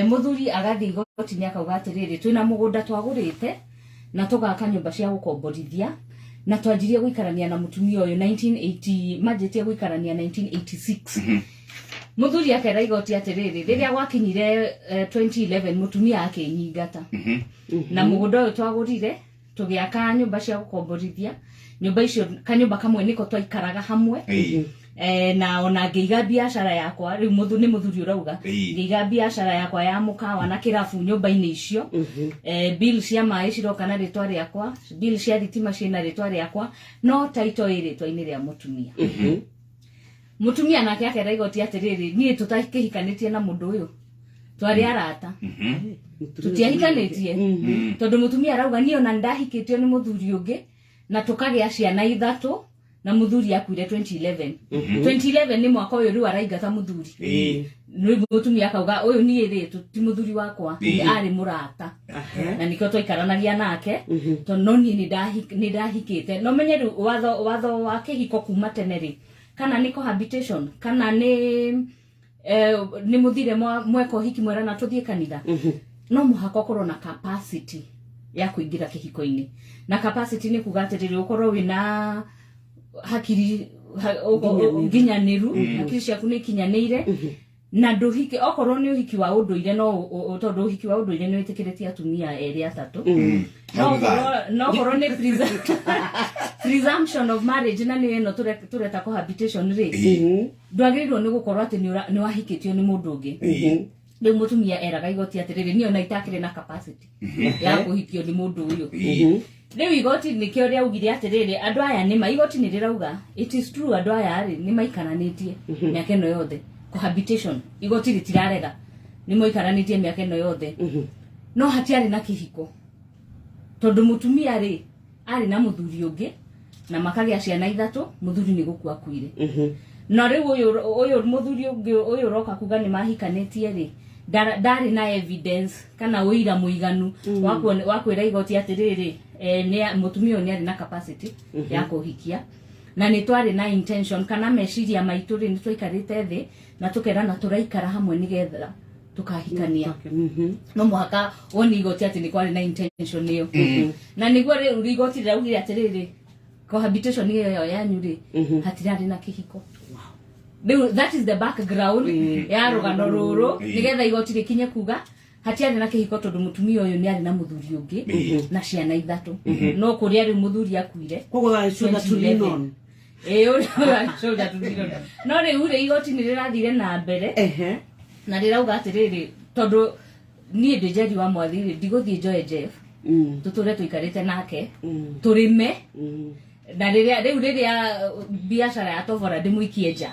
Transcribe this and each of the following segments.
Mũthuri agathiĩ igoti-inĩ akauga atĩrĩrĩ, twĩna mũgũnda twagũrĩte na tũgaka nyũmba cia gũkomborithia, na twanjirie gũikarania na mũtumia ũyũ 1980, manjĩtie gũikarania 1986. Mũthuri akera igoti atĩrĩrĩ, rĩrĩa gwakinyire 2011, mũtumia akĩnyingata na mũgũnda ũyũ twagũrire, tũgĩaka nyũmba cia gũkomborithia. Nyũmba icio, kanyũmba kamwe nĩko twaikaraga hamwe. Na ona ngĩiga biacara yakwa rĩu nĩ mũthuri ũrauga, ngĩiga biacara yakwa ya mũkawa na kĩrabu nyũmba-inĩ icio. Bill cia maĩ ciroka na rĩtwa rĩakwa, bill cia thitima ciĩna rĩtwa rĩakwa, no title ĩ rĩtwa-inĩ rĩa mũtumia. Mũtumia nake akera igoti atĩrĩrĩ, niĩ tũtakĩhikanĩtie na mũndũ ũyũ, twarĩ arata, tũtiahikanĩtie, tondũ mũtumia arauga, niĩ ona ndahikĩtio nĩ mũthuri ũngĩ na tũkagĩa ciana ithatũ, na mũthuri akuire 2011. 2011 nĩ mwaka ũyũ rĩu araingata mũthuri. Rĩu mũtumia akauga, ũyũ niĩ rĩ, ti mũthuri wakwa, arĩ mũrata na nĩkĩo twaikaranagia nake, tondũ no niĩ nĩ ndahikĩte. No menye rĩu watho wa kĩhiko kuma tene rĩ, kana nĩ cohabitation, kana nĩ mũthire mweka ũhiki, mwerana tũthiĩ kanitha, no mũhaka ũkorwo na capacity ya kũingĩra kĩhiko-inĩ. Na capacity nĩ kuga atĩrĩrĩ, ũkorwo wĩna hakiri nginyanĩru, hakiri ciaku nĩ ikinyanĩire, na ndũhike okorwo nĩ ũhiki wa ũndũire, no tondũ ũhiki wa ũndũire nĩ wĩtĩkĩrĩtie atumia erĩ, atatũ, no Hau thayũ. Okorwo nĩ presumption of marriage, na nĩ ĩno tũreta cohabitation rĩ, ndwagĩrĩirwo nĩ gũkorwo atĩ nĩ wahikĩtio nĩ mũndũ ũngĩ. Rĩu mũtumia eraga igoti atĩrĩrĩ, niĩ ona itakĩrĩ na capacity ya kũhikio nĩ mũndũ ũyũ. Rĩu igoti nĩkĩo rĩaugire atĩrĩrĩ, andũ aya nĩma, igoti nĩ rĩrauga it is true, andũ aya rĩ, nĩ maikaranĩtie mĩaka ĩno yothe, cohabitation, igoti rĩtirarega, nĩ moikaranĩtie mĩaka ĩno yothe, no hatiarĩ na kĩhiko, tondũ mũtumia rĩ, arĩ na mũthuri ũngĩ na makagĩa ciana ithatũ. Mũthuri nĩ gũkua akuire, no rĩu ũyũ mũthuri ũngĩ ũyũ ũroka kuga nĩ mahikanĩtie rĩ, ndarĩ na evidence kana ũira mũiganu wa kwĩra igoti atĩrĩrĩ, mũtumia ũyũ nĩ arĩ na capacity ya kũhikia, na nĩ twarĩ na intention kana meciria maitũ rĩ, nĩ twaikarĩte thĩ na tũkerana tũraikara hamwe nĩgetha tũkahikania. No mũhaka wone igoti atĩ nĩ kwarĩ na intention ĩyo, na nĩguo rĩu igoti rĩraugire atĩrĩrĩ, cohabitation ĩyo yanyu rĩ, hatirarĩ na kĩhiko. Rĩu that is the background ya rũgano rũrũ, nĩgetha igoti rĩkinye kuga hatiarĩ na kĩhiko, tondũ mũtumia ũyũ nĩ arĩ na mũthuri ũngĩ na ciana ithatũ, no kũrĩa rĩu mũthuri akuire Koguo shoulder to lean on. Ĩĩ, ũrĩa shoulder to lean on. No rĩu rĩ, igoti nĩ rĩrathire na mbere na rĩrauga atĩrĩrĩ, tondũ niĩ ndĩ Njeri wa Mwathi rĩ, ndigũthiĩ njoe Jeff, tũtũre tũikarĩte nake, tũrĩme, na rĩrĩa rĩu rĩrĩa biacara ya tovora ndĩmũikie nja.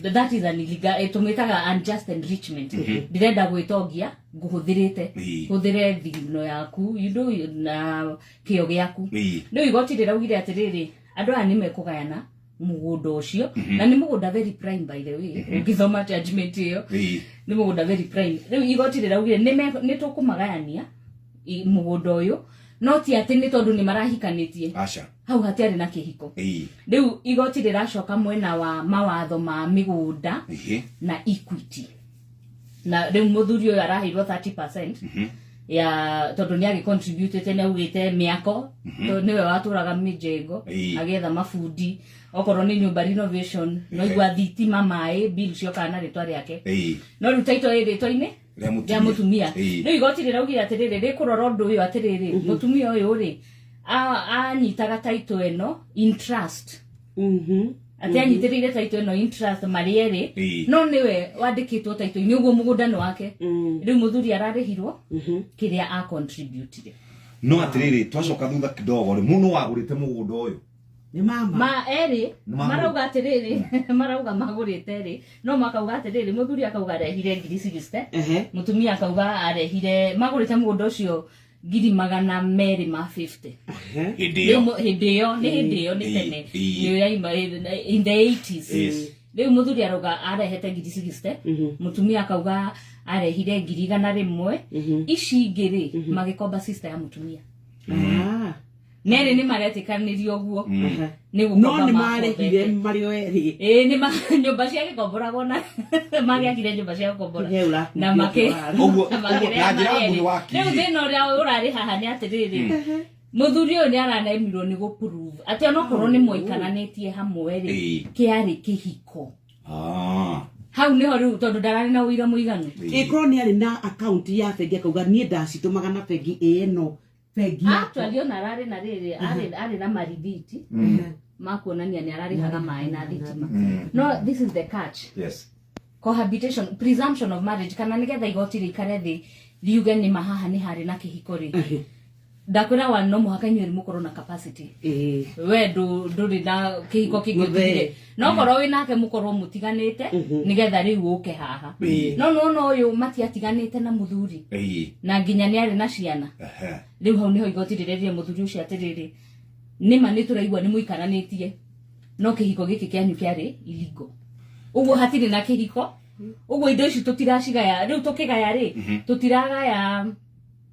That is an illegal, tũmĩtaga unjust enrichment. Ndĩrenda gwĩtongia ngũhũthĩrĩte, hũthĩre thigino yaku na kĩo gĩaku. Rĩu igoti rĩraugire atĩrĩrĩ, andũ aya nĩ mekũgayana mũgũnda ũcio, na nĩ mũgũnda very prime, by the way. Ũngĩthoma judgment ĩyo, nĩ mũgũnda very prime. Rĩu igoti rĩraugire nĩ tũkũmagayania mũgũnda ũyũ, no ti atĩ nĩ tondũ nĩ marahikanĩtie. Aca. Hau hatiarĩ na kĩhiko. Rĩu igoti rĩracoka mwena wa mawatho ma mĩgũnda na equity, na rĩu mũthuri ũyũ araheirwo 30% ya tondũ nĩ agĩcontributĩte, nĩ augĩte mĩako, tondũ nĩwe watũraga mĩjengo, agĩetha mabundi, okorwo nĩ nyũmba renovation, no igua thitima, maĩ, bill ciokaga na rĩtwa rĩake. No rĩu title ĩ rĩtwa-inĩ Rĩa mũtumia. Rĩa mũtumia. Rĩu igoti rĩraugire atĩrĩrĩ, rĩkũrora ũndũ ũyũ atĩrĩrĩ, mũtumia ũyũ rĩ, anyitaga title ĩno in trust, atĩ anyitĩrĩire title ĩno in trust marĩ erĩ, no nĩwe wandĩkĩtwo title-inĩ, ũguo mũgũnda nĩ wake. Rĩu mũthuri ararĩhirwo kĩrĩa a contributire. No atĩrĩrĩ, twacoka thutha kidogo rĩ, mũndũ wagũrĩte mũgũnda ũyũ? Nĩ mama. Ma erĩ. Nĩ magũrĩte. Marauga atĩrĩrĩ, marauga magũrĩte rĩ, no makauga atĩrĩrĩ, mũthuri akauga arehire ngiri 60, mũtumia akauga arehire, magũrĩte mũgũnda ũcio ngiri 250. Hĩndĩ Rĩu ĩyo. Hĩndĩ ĩyo nĩ hĩndĩ ĩyo nĩ tene, nĩ yaima in the 80s. Rĩu mũthuri arauga arehete ngiri 60, mũtumia akauga arehire ngiri 100. Ici ingĩ rĩ, magĩkomba sister ya mũtumia. Ah. Nerĩ nĩ maretĩkanĩria ũguo. Nĩ No gũkomba nĩ makombete. marĩhire marĩ o erĩ. Ĩĩ nĩ nyũmba cia gĩkomboragwo na magĩakire nyũmba cia gũkombora. He ũrakungia Na makĩ ũhoro. Ũguo na ũguo na makĩrĩa njĩra marĩ nguhĩ erĩ. wakiri. Rĩu thĩna ũrĩa ũrarĩ haha nĩ atĩrĩrĩ, mũthuri ũyũ nĩ araremirwo nĩ gũprove atĩ onokorwo nĩ moikaranĩtie hamwe rĩ, Ĩĩ. kĩarĩ kĩhiko. Ah. Hau nĩho rĩu tondũ ndararĩ na ũira mũiganu. Ĩkorwo nĩ arĩ na akaunti ya bengi akauga niĩ ndacitũmaga na bengi ĩno bengi yakwa. Actually ona ararĩ na rĩrĩ, arĩ na marithiti ma kuonania nĩ ararĩhaga maĩ na thitima. No this is the catch. Yes. Cohabitation, presumption of marriage, kana nĩgetha igoti rĩikare thĩ riuge nĩ ma haha nĩ harĩ na kĩhiko rĩ, ndakwĩra wa no mũhaka inyuĩ erĩ mũkorwo na capacity. Ĩĩ. We ndũrĩ na kĩhiko kĩngĩ Mũthee. ũtigire, no korwo wĩ nake mũkorwo mũtiganĩte nĩgetha rĩu ũke haha. No nona ũyũ matiatiganĩte na mũthuri Ĩĩ. na nginya nĩ arĩ na ciana. Ehe. Rĩu hau nĩho igoti rĩrerire mũthuri ũcio atĩrĩrĩ, nĩma nĩ tũraigua nĩ mũikaranĩtie, no kĩhiko gĩkĩ kĩanyu kĩarĩ illegal, ũguo hatirĩ na kĩhiko, ũguo indo ici tũtiracigaya. Rĩu tũkĩgaya rĩ, tũtiragaya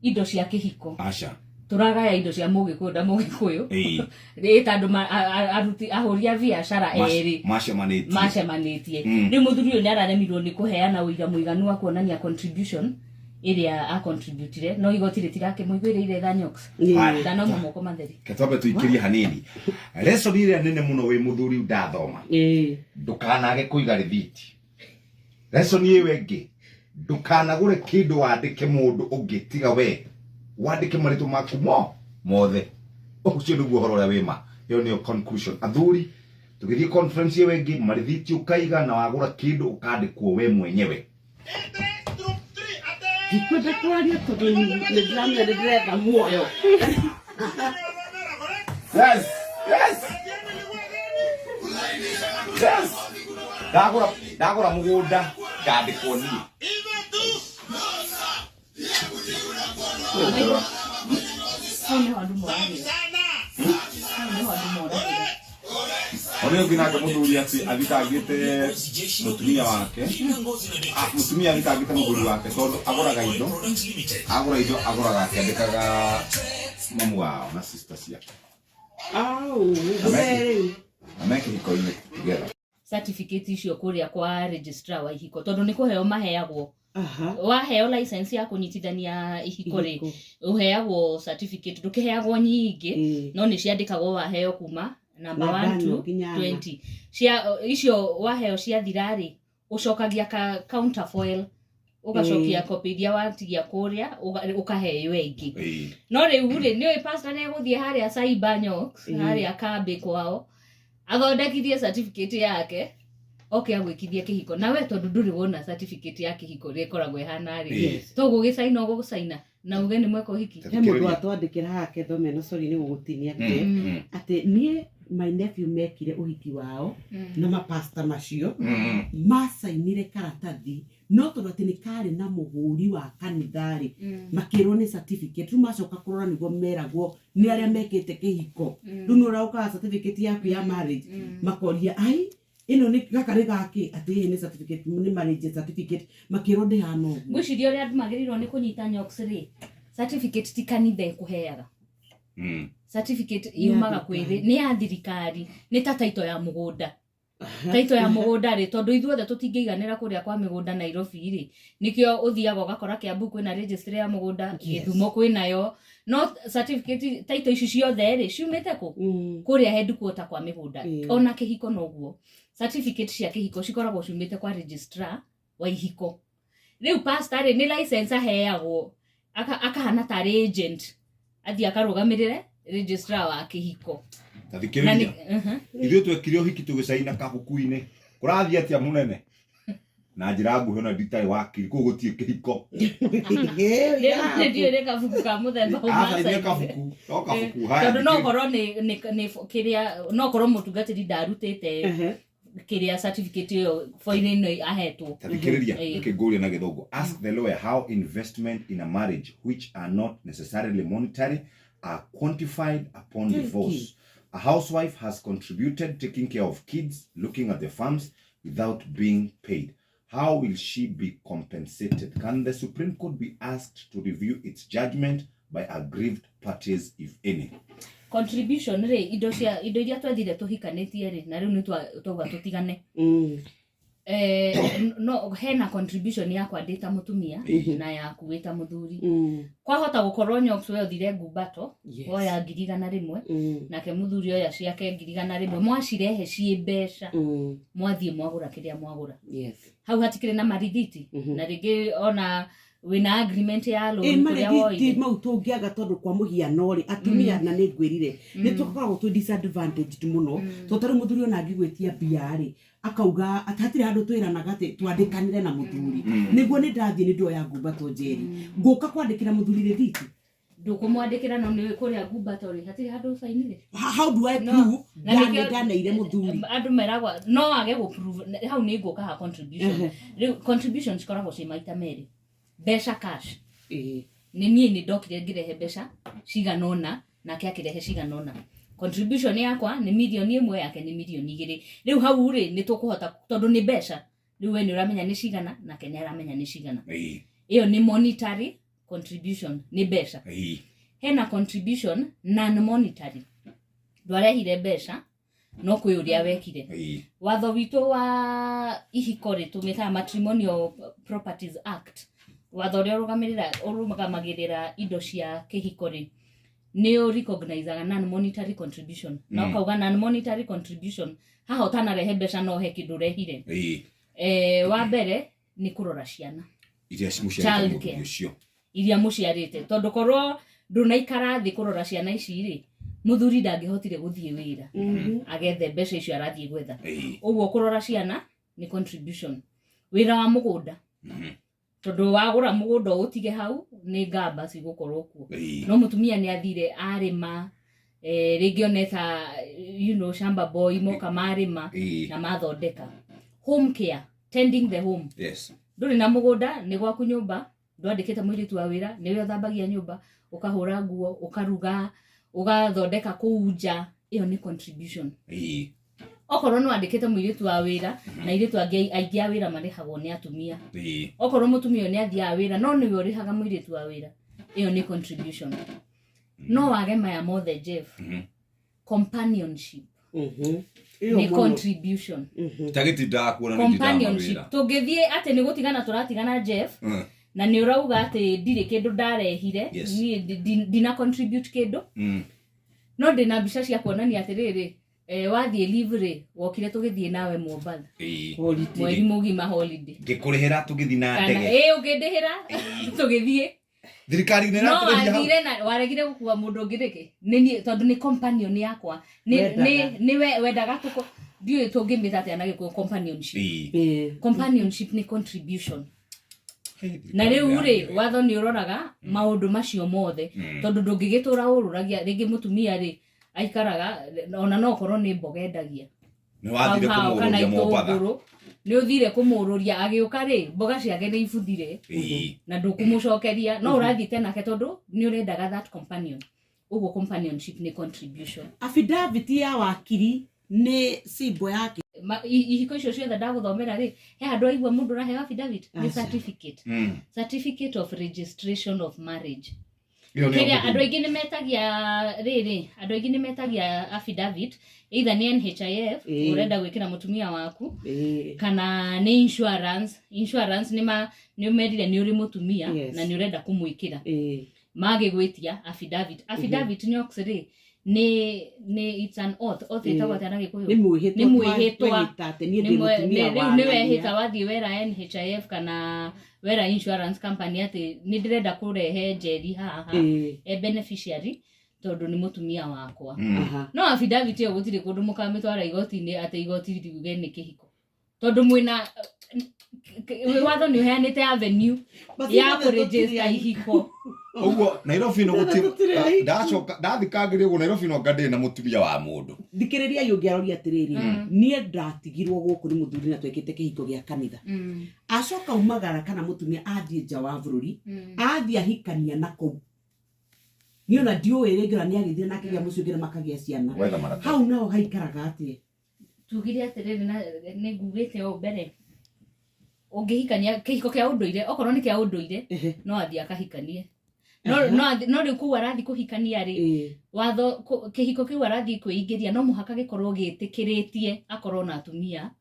indo cia kĩhiko. Aca. Tũragaya indo cia mũgĩkũyũ na mũgĩkũyũ. Ĩĩ. Rĩ tondũ aruti ahũri a biacara erĩ Macemanĩtie. macemanĩtie. Rĩu mũthuri ũyũ nĩ araremirwo nĩ kũheana ũira mũiganu wa kuonania contribution ĩrĩa acontributire, no igoti rĩtirakĩmũiguĩrĩire tha Nyox. Haya. Ndanauma moko matheri. Ke twambe tũikĩrie hanini. Lesson ĩrĩa nene mũno wĩ mũthuri ndathoma. Ĩĩ. Ndũkanage kũiga rĩthiti. Lesson ĩyo ĩngĩ, ndũkanagũre kĩndũ wandĩke mũndũ ũngĩ tiga we. Wandĩke marĩtwa maku mothe. Ũcio nĩguo ũhoro ũrĩa wĩ ma. Ĩyo nĩyo conclusion. Athuri, tũgĩthiĩ conference ĩyo ĩngĩ, marĩthiti ũkaiga na wagũra kĩndũ ũkandĩkwo we mwenyewe. Ndikwenda kwaria tondũ nĩ ndĩramenya nĩ ndĩretha muoyo. Yes, yes. Yes. Ndagũra mũgũnda ngandĩkwo niĩ. Hau nĩho andũ moragĩra. Hau nĩho andũ moragĩra. Ona ũngĩ nake mũthuri atĩ athitangĩte mũtumia wake. Mũtumia athitangĩte mũthuri wake tondũ agũraga indo. Agũra indo agũraga akĩandĩkaga mamu wao na sister ciake. Au, mũthee rĩu. Na me kĩhiko-inĩ together. Certificate icio kũrĩa kwa registrar wa ihiko, tondũ nĩ kũheo maheagwo. Aha. Waheo license ya kũnyitithania ihiko rĩ, Ihiko. ũheagwo certificate, ndũkĩheagwo nyingĩ, Ĩĩ. no nĩ ciandĩkagwo waheo kuma namba Namba 1 ĩno to nginya ana. 20. Cia icio waheo ciathira rĩ, ũcokagia ka counterfoil, ũgacokia copy iria watigia kũrĩa, ũkaheo ĩngĩ. Ĩĩ. No rĩu rĩ, nĩ ũĩ pastor nĩ egũthiĩ harĩa cyber Nyox, harĩa kambĩ kwao, athondekithie certificate yake, oke agwĩkithie kĩhiko. Na we tondũ ndũrĩ wona certificate ya kĩhiko ũrĩa ĩkoragwo ĩhana rĩ, Yes. to gũgĩcaina ũgũcaina na uge nĩ mweka ũhiki. He mũndũ atwandĩkĩra haha kethome no sorry nĩ gũgũtinia atĩ niĩ my nephew mekire ũhiki wao na mapasta macio macainire karatathi, no tondũ atĩ nĩ karĩ na mũhũri wa kanitha rĩ, makĩrwo nĩ certificate. Rĩu macoka kũrora nĩguo meragwo nĩ arĩa mekĩte kĩhiko. Rĩu nĩ ũraũkaga certificate yaku ya marriage, makoria ai ĩno nĩ gaka nĩ gakĩ, atĩ ĩĩ nĩ certificate, nĩ marriage certificate, makĩrwo ndĩhana ũguo. Ngwĩciria ũrĩa andũ magĩrĩirwo nĩ kũnyita Nyox rĩ, certificate ti kanitha ĩkũheaga. Certificate Nĩ ya yumaga kwĩ thirikari. nĩ ya thirikari, nĩ ta title ya mũgũnda. Title ya mũgũnda rĩ, tondũ ithuothe tũtingĩiganĩra kũrĩa kwa mĩgũnda Nairobi rĩ, nĩkĩo ũthiaga ũgakora Kiambu kwĩna registry ya mũgũnda, Gĩthumo kwĩnayo, no certificate title ici ciothe rĩ ciumĩte kũ? Kũrĩa headquarter kwa mĩgũnda. Ona kĩhiko noguo, certificate cia kĩhiko cikoragwo ciumĩte kwa registrar wa ihiko. Rĩu pastor rĩ, nĩ license aheagwo, akahana tarĩ agent, athiĩ akarũgamĩrĩre registrar wa kĩhiko. Ta Na thikĩrĩria. nĩ Ithuĩ twekire ũhiki tũgĩcaina kabuku-inĩ. Kũrathiĩ atĩa mũnene? Na njĩra nguhĩ ona nditarĩ wakiri, kũu gũtirĩ kĩhiko. Ndiũĩ nĩ kabuku ka mũthemba Acainire ũmacainire. kabuku, no kabuku. Haya, Tondũ no thikĩrĩria. korwo nĩ kĩrĩa, no korwo mũtungatĩri ndarutĩte kĩrĩa certificate ĩyo foil ĩno ahetwo. Ta thikĩrĩria, Ĩĩ. reke ngũrie na gĩthũngũ. Ask the lawyer how investment in a marriage which are not necessarily monetary are quantified upon Thank divorce. A housewife has contributed taking care of kids, looking at the farms without being paid. How will she be compensated? Can the Supreme Court be asked to review its judgment by aggrieved parties, if any? Contribution rĩ, indo cia indo iria twethire tũhikanĩtie rĩ, na rĩu nĩ twauga tũtigane. No hena contribution yakwa ndĩ ta mũtumia na yaku wĩ ta mũthuri. Kwahota gũkorwo Nyox we ũthire ngumbato, Yes. woya 100,000, nake mũthuri oya ciake 100,000, mwacirehe ciĩ mbeca, mwathiĩ mwagũra kĩrĩa mwagũra. Yes. Hau hatikĩrĩ na marithiti, na rĩngĩ ona wĩna agreement ya loan Ĩ kũrĩa marĩthiti woire. mau tũngĩaga, tondũ kwa mũhiano rĩ, atumia na nĩ ngwĩrire nĩ tũkoragwo twĩ disadvantaged mũno, tondũ tarĩu mũthuri ona angĩgwĩtia mbia rĩ, akauga atĩ hatirĩ handũ twĩranaga atĩ twandĩkanĩre na mũthuri, nĩguo nĩ ndathiĩ nĩ ndoya ngumbato njeri, ngũka kwandĩkĩra mũthuri rĩthiti? Ndũkũmwandĩkĩra, no nĩ kũrĩa ngumbato rĩ, hatirĩ handũ ũcainire. How do I No. prove Na nĩkĩo- ndaneire mũthuri? Andũ meragwa no age gũ-prove hau nĩ ngũka ha contribution. Rĩu contribution cikoragwo ciĩ maita merĩ: mbeca cash, nĩ niĩ nĩ ndokire ngĩrehe mbeca cigana ũna, nake akĩrehe cigana ũna. Contribution yakwa nĩ 1 mirioni, yake nĩ 2 mirioni. Rĩu hau rĩ, nĩ tũkũhota, tondũ nĩ mbeca, rĩu we nĩ ũramenya nĩ cigana, nake nĩ aramenya nĩ cigana. Ĩyo nĩ monetary contribution, nĩ mbeca. Hena contribution non monetary, ndwarehire mbeca, no kwĩ ũrĩa wekire. Watho witũ wa ihiko rĩ, tũmĩtaga Matrimonial Properties Act, watho ũrĩa ũrũgamagĩrĩra indo cia kĩhiko rĩ, nĩ ũ recognizaga non monetary contribution, na ũkauga non monetary contribution haha ũtanarehe mbeca no he kĩndũ ũrehire. Wa mbere nĩ kũrora ciana Iria Child mũciarĩte mũthuri care. ũcio. Iria mũciarĩte, tondũ korwo ndũnaikara thĩ kũrora ciana ici rĩ, mũthuri ndangĩhotire gũthiĩ wĩra agethe mbeca icio arathiĩ gwetha. Ũguo kũrora ciana nĩ contribution. Wĩra wa mũgũnda, tondũ wagũra mũgũnda ũtige hau nĩ ngamba cigũkorwo kuo, no mũtumia nĩ athire arĩma, rĩngĩ oneta shamba boy moka marĩma na mathondeka. Home care, tending the home. Ndũrĩ na mũgũnda, nĩ gwaku nyũmba, ndwandĩkĩte mũirĩtu wa wĩra, nĩwe ũthambagia nyũmba, ũkahũra nguo, ũkaruga, ũgathondeka kũu nja, ĩyo nĩ contribution. Okorwo nĩ wandĩkĩte mũirĩtu wa wĩra, na airĩtu angĩ aingĩ a wĩra marĩhagwo nĩ atumia, okorwo mũtumia ũyũ nĩ athiaga wĩra no nĩwe ũrĩhaga mũirĩtu wa wĩra, ĩyo nĩ contribution. No wage maya mothe, Jeff, companionship nĩ contribution. Tagĩtindaga kuona nĩ ndindaga Companionship, mawĩra. Tũngĩthiĩ atĩ nĩ gũtigana tũratigana, Jeff, na nĩ ũrauga atĩ ndirĩ kĩndũ ndarehire, niĩ ndina contribute kĩndũ, no ndĩna mbica cia kuonania atĩrĩrĩ, wathiĩ leave rĩ, wokire tũgĩthiĩ nawe Mombatha mweri mũgima holiday. Ngĩkũrĩhĩra tũgĩthiĩ na Kana ndege. ĩ ũkĩndĩhĩra tũgĩthiĩ. Thirikari nĩ No ĩratũrĩhia hau. wathire na waregire gũkua mũndũ ũngĩ nĩkĩ? Nĩ niĩ, tondũ nĩ companion yakwa, nĩ Wendaga. nĩ wendaga tũko ndiũĩ tũngĩmĩta atĩa na Gĩkũyũ companionship. Companionship nĩ contribution. Na rĩu rĩ, watho nĩ ũroraga maũndũ macio mothe, tondũ ndũngĩgĩtũra ũrũragia. Rĩngĩ mũtumia rĩ, aikaraga ona no korwo nĩ mboga endagia Nĩ wathire hau hau kana kũmũrũria Mombatha. itũngũrũ, nĩ ũthire kũmũrũria, agĩũka rĩ, mboga ciake nĩ ibuthire, na ndũkũmũcokeria, no ũrathiĩte nake tondũ nĩ ũrendaga that companion. Ũguo companionship nĩ contribution. Affidavit ya wakiri nĩ symbol yake. Ihiko icio ciothe ndagũthomera rĩ, he handũ aigua mũndũ ũraheo affidavit? Nĩ Aca. certificate, certificate of registration of marriage. Ĩyo nĩyo Kĩrĩa mũthuri. andũ aingĩ nĩ metagia rĩrĩ, andũ aingĩ nĩ metagia affidavit either nĩ NHIF, ũrenda gwĩkĩra mũtumia waku, kana nĩ insurance. Insurance nĩ ma nĩ ũmerire nĩ ũrĩ mũtumia na nĩ ũrenda kũmwĩkĩra, magĩgwĩtia affidavit. Affidavit nĩ ox rĩ, nĩ it's an oath. Oath ĩtagwo atĩa na Gĩkũyũ? Nĩ mwĩhĩtwa. Nĩ mwĩhĩtwa. Twehĩta atĩ niĩ Nĩ ndĩ mũtumia rĩu wa nĩ wehĩta, ng'ania. wathiĩ wera NHIF kana wera insurance company atĩ nĩ ndĩrenda kũrehe Njeri haha e beneficiary tondũ nĩ mũtumia wakwa. No affidavit ĩyo gũtirĩ kũndũ mũkamĩtwara igoti-inĩ atĩ igoti riuge nĩ kĩhiko, tondũ mwĩna watho nĩ ũheanĩte avenue But ya ithuothe tũtirĩ kũregister ahiki. ihiko. Ũguo Nairobi no Ithuothe tũtirĩ ahiki. ndacoka ndathikangĩria ũguo Nairobi no ngandĩrĩ na mũtumia wa mũndũ. Thikĩrĩria, ũngĩaroria atĩrĩrĩ, niĩ ndatigirwo gũkũ nĩ mũthuri na twekĩte kĩhiko gĩa kanitha, acoka umagara kana mũtumia athiĩ nja wa bũrũri, athiĩ ahikania na kũu, niĩ ona ndiũĩ rĩngĩ ona nĩ agĩthire na akĩgĩa mũciĩ ũngĩ na makagĩa ciana. Gwetha maratathi. Hau naho haikaraga atĩa? Tugire atĩrĩrĩ, na nĩ ngugĩte ũũ mbere, ũngĩhikania kĩhiko kĩa ũndũire, okorwo nĩ kĩa ũndũire, no athiĩ akahikanie. No rĩu kũu arathiĩ kũhikania rĩ, watho kĩhiko kĩu arathiĩ kwĩingĩria no mũhaka gĩkorwo gĩtĩkĩrĩtie akorwo na atumia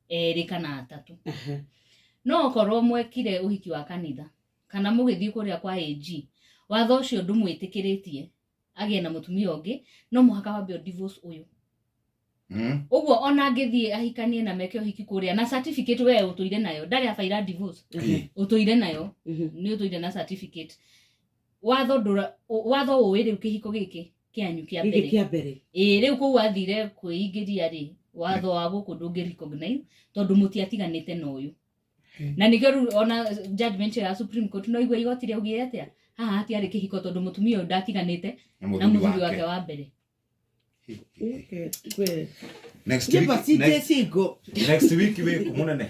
erĩ kana atatũ. No okorwo mwekire ũhiki wa kanitha kana mũgĩthiĩ kũrĩa kwa AG, watho ũcio ndũmwĩtĩkĩrĩtie agĩe na mũtumia ũngĩ, no mũhaka wambe ũ divorce ũyũ. Ũguo ona angĩthiĩ ahikanie na meke ũhiki kũrĩa na certificate, we ũtũire nayo, ndarĩ abaira divorce, ũtũire nayo, nĩ ũtũire na certificate, watho ndũra watho ũĩ rĩu kĩhiko gĩkĩ kĩanyu kĩa gĩkĩ mbere. Kĩa mbere. Ĩĩ, rĩu kũu athire kwĩingĩria rĩ, watho wa gũkũ ndũngĩ recognize tondũ mũtiatiganĩte na ũyũ, na nĩkĩo rĩu ona judgment ĩyo ya Supreme Court no igua igoti rĩaugire atĩa, haha hatiarĩ kĩhiko tondũ mũtumia ũyũ ndatiganĩte na na mũthuri mũthuri wake wake wa mbere. Okay, kweli. Next Nyimbo week cite next, single. Next week wĩ kũ mũnene?